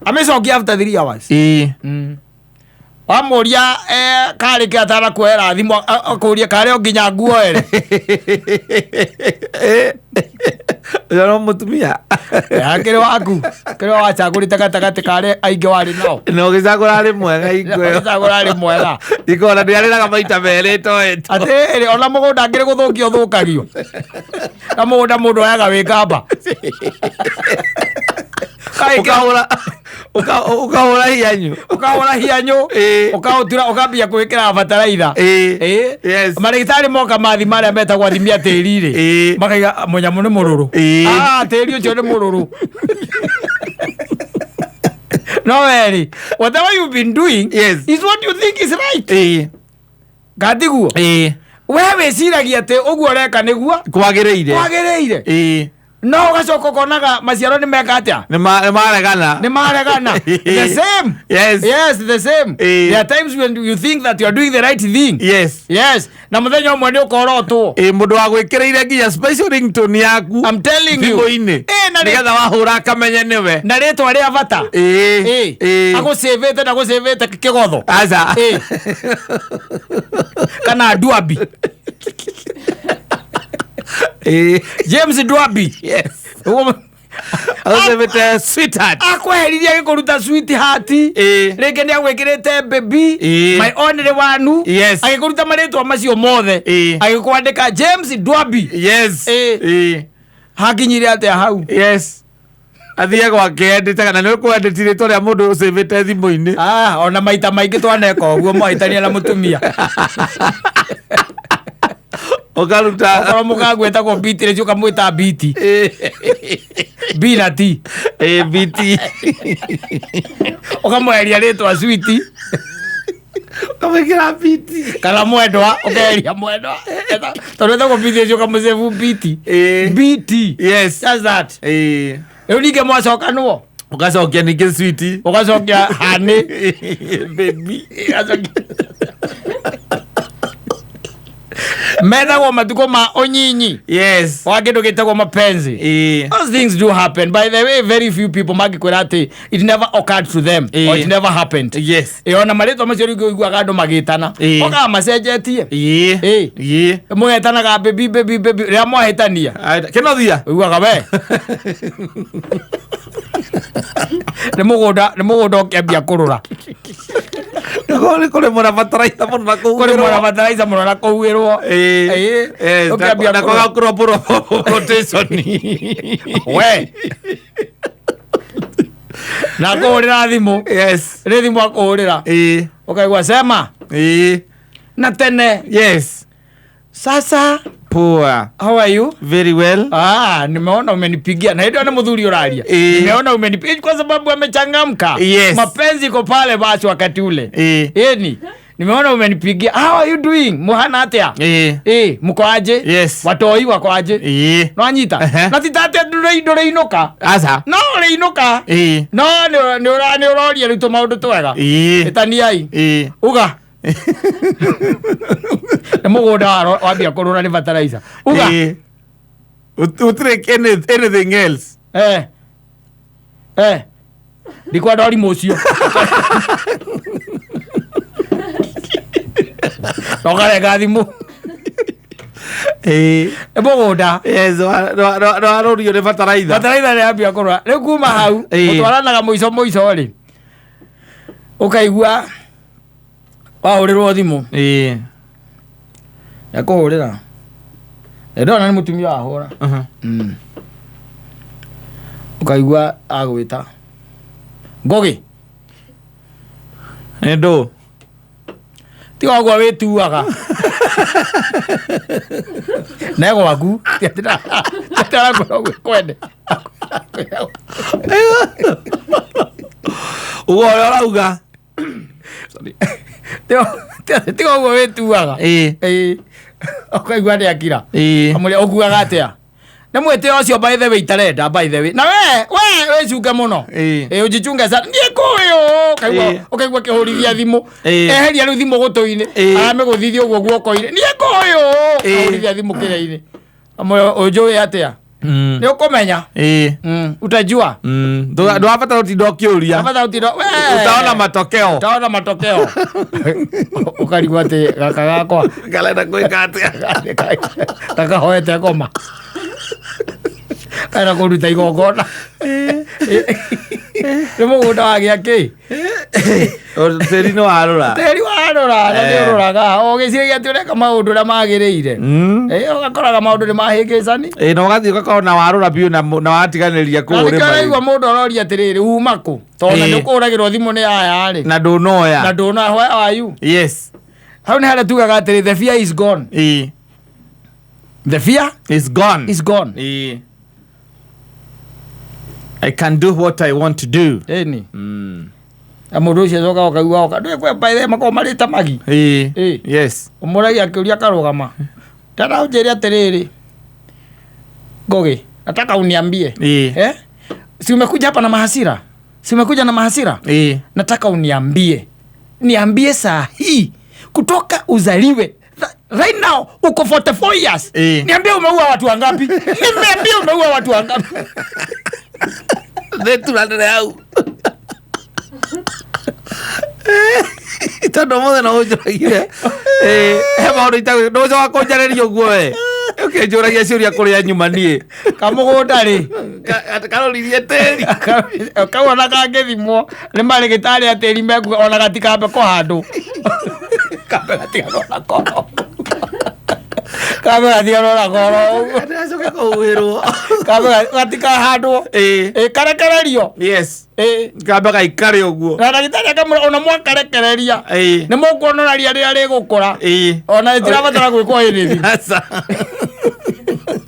Amĩcokia after 3 hours. Ĩĩ. Wamũria karĩ kĩ atanakuoera thimũ, akũrie karĩ o nginya nguoere. Ũcio no mũtumia. Akĩrĩ waku kĩrĩ wacagũrĩte gatagatĩ karĩ aingĩ warĩ nao. Na ũgĩcagũra arĩ mwega hingo ĩyo. Ũgĩcagũra arĩ mwega. Ikona ndĩarĩraga maita merĩ itoetwo. Atĩrĩ, ona mũgũnda ngĩrĩ gũthũkia ũthũkagio na mũgũnda mũndũ oyaga wĩ kamba. Ũkahũra ũkahũra hianyu. Ũkahũra hianyũ. Ũkaũtura, ũkambia gwĩkĩra bataraitha. Ĩĩ. Yes. Marĩgĩtarĩ moka mathima arĩa metagwo athimi a tĩri rĩ, makaiga mũnyamũ nĩ mũrũrũ. Ah, tĩri ũcio nĩ mũrũrũ. No werĩ, whatever you've been doing is what you think is right. Gatiguo. We wĩciragia atĩ ũguo ũreka nĩguo kwagĩrĩire. Kwagĩrĩire. No ũgacoka ũkonaga maciaro nĩ meka atĩa? Nĩ maregana. Nĩ maregana. The same. Yes, the same. There are times when you think that you are doing the right thing. Yes, na mũthenya ũmwe nĩ ũkorotwo. Ĩ, mũndũ wa gwĩkĩrĩire nginya special ringtone yaku I'm telling you. thimũ-inĩ. Na nĩgetha wahũra akamenye nĩwe. Na rĩtwa rĩa bata. Agũcĩvĩte na gũcĩvĩte kĩgotho. Aca. Kana Dwabi. James Dwabi. Yes. Ũguo- Agũcĩvĩte sweetheart. Akweheririe agĩkũruta sweetheart. Rĩngĩ nĩ agwĩkĩrĩte baby, my only one. Agĩkũruta marĩtwa macio mothe. Agĩkwandĩka James Dwabi. Hakinyire atĩa hau? Yes, athiĩ gwake endĩte kana nĩ ũkwendĩti rĩtwa rĩa mũndũ ũcĩvĩte thimũ-inĩ. Ah, ona maita maingĩ twaneka ũguo, mwahĩtania na mũtumia. Ũkaruta. Okorwo mũkangu etagwo Beatrice, ũkamwĩta Biti. B na T. Ĩĩ, BT. Ũkamweheria rĩtwa sweet. Ũkamwĩkĩra BT. Kana mwendwa, ũkeheria mwendwa tondũ etagwo Beatrice, ũkamũcebu BT. BT. Just that. Rĩu ningĩ mwacokanwo, ũgacokia ningĩ sweet. Ũgacokia honey. Baby. Methagwo matukũ ma ũnyinyi wa kĩndũ gĩtagwo mapenzi. Those things do happen, by the way. Very few people mangĩkwĩra atĩ it never occurred to them or it never happened. Ĩ, ona marĩtwa macio rĩngĩ ũiguaga andũ magĩtana, okaga macenjetie. Mũgetanaga baby, baby, baby, rĩrĩa mwahĩtania Kĩnothia. Ũiguaga we nĩ mũgũnda ũkĩambia kũrũra. Nĩ kũrĩ mũna bataraitha mũno na kũrĩ kũhuhĩrwo. Mũna bataraitha mũno na kũhuhĩrwo. Ũkĩambia na kũrũra. kwaga crop rotation. We na kũhũrĩra thimũ. Rĩ thimũ akũhũrĩra, ũkaigua sema na tene. Sasa. Poa. How are you? Very well. Ah, nimeona umenipigia na hivyo ni mudhuri uraria. Nimeona umenipigia kwa sababu amechangamka. Mapenzi iko pale basi wakati ule. Eni, nimeona umenipigia. How are you doing? Muhana atia? Mko aje? Yes. Watoi wako aje? Nwanyita. Na titate ndũrĩinũka. Aca. No ũrĩinũka. No nĩ ũroria rĩu tũmaũndũ twega. Ĩtaniai. Uga. Nĩ mũgũnda wambia kũrũra nĩ fertilizer. Uga. Gũtirĩ anything else. Eh. Ndikwenda ũrimũ ũcio. Na ũkarenga thimũ. Nĩ mũgũnda. Yes, warũrio nĩ bataraitha. Bataraitha nĩ yambia kũrũra. Rĩu kuma hau mũtwaranaga mũico mũico rĩ. Ũkaigua wahũrĩrwo thimũ. Ekũhũrĩra. Ndona nĩ mũtumia wahũra. Ũkaigua agwĩta. Ngũgĩ. Nĩ ndũ. Tiga ũguo wĩtuaga. Ne gwaku. Tirakwĩra ũguo kwende. Ũguo ũrĩa ũrauga. Tiga ũguo wĩtuaga. Ĩĩ. Ũkaigua nĩ akira. Amũria ũkuaga atĩa? Nĩ mwĩtĩo ũcio, by the way, itarenda, by the way. Na we wĩcunge mũno. Ĩĩ, ũjichunge sana. Niĩ kũĩ ũũ. Ũkaigua ũkaigua kĩhũrithia thimũ. Eheria rĩu thimũ gũtũ-inĩ. Aramĩgũthithia ũguo guoko-inĩ. Niĩ kũĩ ũũ. Ahũrithia thimũ kĩrĩa-inĩ. Amũria ũnjũĩ atĩa? Nĩ ũkũmenya. Ĩĩ. Utajua. Ndũrabatara ũtinda ũkĩũria. Abatha ũtinda we. Utaona matokeo. Utaona matokeo. Ũkarigwo atĩ gaka gakwa Karenda gwĩka atĩa? gakahoete ngoma. Karenda kũruta igongona. Nĩ mũgũnda wagĩa kĩ? Tĩri nĩ warũra. Tĩri warũra na nĩ Eh. ũrũraga. Ũgĩciragia atĩ ũreka maũndũ ũrĩa magĩrĩire. Ũgakoraga maũndũ nĩ mahĩngĩcani. Ĩĩ, na ũgathiĩ ũgakorwo na warũra biũ na na watiganĩria kũu Na nĩkĩo ũrĩma. ũraigua mũndũ aroria atĩrĩrĩ, uma kũ? Tondũ Ĩĩ. nĩ ũkũhũragĩrwo thimũ nĩ aya rĩ. Na ndũnoya. Na ndũna where are you? Yes. Hau nĩ harĩa tugaga atĩrĩ, the fear is gone. Ĩĩ. The fear It's gone. is gone. Ĩĩ. I can do what I want to do. Ĩni. Na mũndũ ũcio acoka ũkaigua oka ndũĩ kwĩ mbaithe makoragwo marĩte magi. Ĩĩ. Ĩĩ. Yes. Ũmũragia akĩũria akarũgama. Tena ũnjĩre atĩrĩrĩ. Ngũgĩ, nataka uniambie. Ĩĩ. Eh? Si umekuja hapa na mahasira? Si umekuja na mahasira? Ĩĩ. Nataka uniambie. Niambie saa hii kutoka uzaliwe right now uko 44 years. Eh. Niambie umeua watu wangapi? Niambie umeua watu wangapi? Nĩturanĩre hau. Tondũ ũmũthĩ no ũnjũragire. Ĩĩ, he maũndũ itagwĩ ndũcoka kũnjarĩria ũguo we. Ũkĩnjũragia ciũria kũrĩa nyuma niĩ. Kamũgũnda rĩ. Karoririe tĩri. Kau ona kangĩthimwo nĩ marĩgĩtarĩ a tĩri mekuga ona gatikambe kũhandwo. Kambe gatiganwo na koro. Kambe gatiganwo na koro ũguo. Gacoke kũhuhĩrwo. Kambe gatikahandwo. Ĩĩ. Ĩ karekererio. Yes. Ĩ Kambe gaikare ũguo. na ndagĩtarĩ akamwĩra ona mwakarekereria Ĩĩ. nĩ mũkuona ria rĩrĩa rĩgũkũra. Ĩĩ. Ona rĩtirabatara gwĩkwo anything. Aca.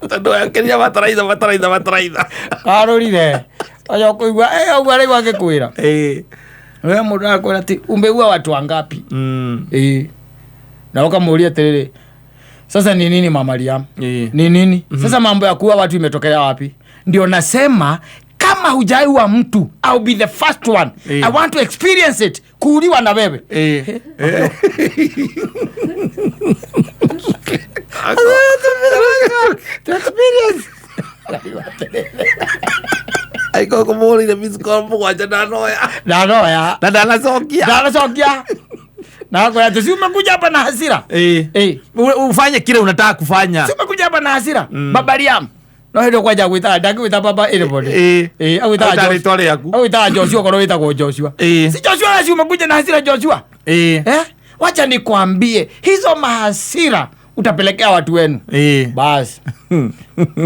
Tondũ akĩria bataraitha bataraitha bataraitha. Karũrire. Oya ũkũigua ĩ ũguo araigua akĩkwĩra. Ĩĩ. We mũndũ arakwĩra atĩ umeua watu wangapi? Ĩĩ. Na ukamuulia atĩrĩrĩ, sasa ni nini mama Liam? Ĩĩ. Ni nini? Sasa mambo ya kuua watu imetokea wapi? Ndio nasema kama hujaiua mtu, I'll be the first one. Ĩĩ. I want to experience it. Kuuliwa na wewe. Ĩĩ. To experience. Aiko kũmũhũrĩire miss call mũgwanja ndanoya. Ndanoya. Na ndanacokia. Ndanacokia. Na akwĩra atĩ si umekuja hapa na hasira. Ĩĩ. Ĩĩ. Ufanye kile unataka kufanya. Si umekuja hapa na hasira. Baba Liam. No hĩndĩ kwanja gwĩtaga ndangĩgwĩta baba anybody. Ĩĩ. Ĩĩ, agwĩtaga Agwĩtaga Joshua. rĩtwa rĩaku. Agwĩtaga Joshua okorwo wĩtagwo Joshua. Ĩĩ. Si Joshua si umekuja na hasira Joshua. Ĩĩ. Eh? Wacha nikwambie hizo mahasira utapelekea watu wenu. Ĩĩ. Basi.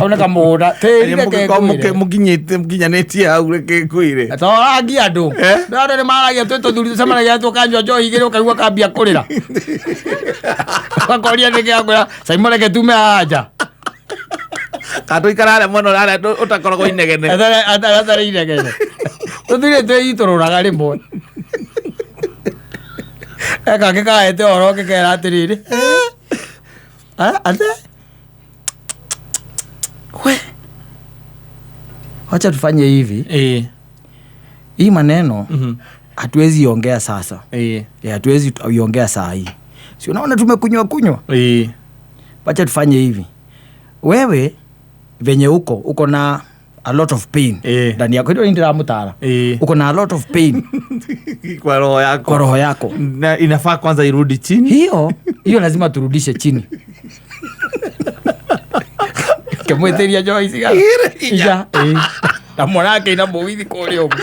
Auna kamũgũnda tĩri reke ngwĩre. Mũkinyĩte mũkinyanĩtie hau reke ngwĩre. Torangi andũ. Eh? Andũ nĩ maragia twĩ tũthuri tũcemanagia tũkanyua njohi igĩrĩ ũkaigua kambia kũrĩra. Ũgakoria nĩkĩ akwĩra Simon reke tume haha nja. Kana tũikara harĩa mwena ũrĩa harĩa ũtakoragwo inegene. Atarĩ inegene. Tũthuri twĩitũrũraga rĩmwe. Ekangĩ kahete ũhoro ngĩkera atĩrĩrĩ. Ate? We. Wacha tufanye hivi. Ĩĩ. Hii maneno hatuwezi ongea sasa. Ĩĩ. Hatuwezi iongea saa hii. Si unaona tumekunywa kunywa? Ĩĩ. Wacha tufanye hivi. Wewe venye uko na a lot of pain ndani yako. Hilo ndiramutara. Ĩĩ. Uko na a lot of pain Kwa roho yako. kwa roho yako. Na inafaa kwanza irudi chini. Hiyo hiyo lazima turudishe chini. Kemwĩtĩria njohi cigana? Inya. Ĩĩ. Na mwana akĩina mũgithi kũrĩa ũguo.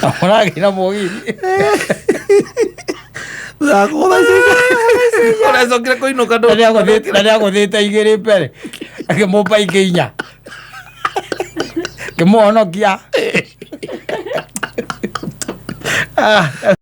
Na mwana akĩina mũgithi. Ũracokire kũinũka Na nĩagũthĩte igĩrĩ mbere. Akĩmũmba ingĩ inya. Akĩmũhonokia. Ah.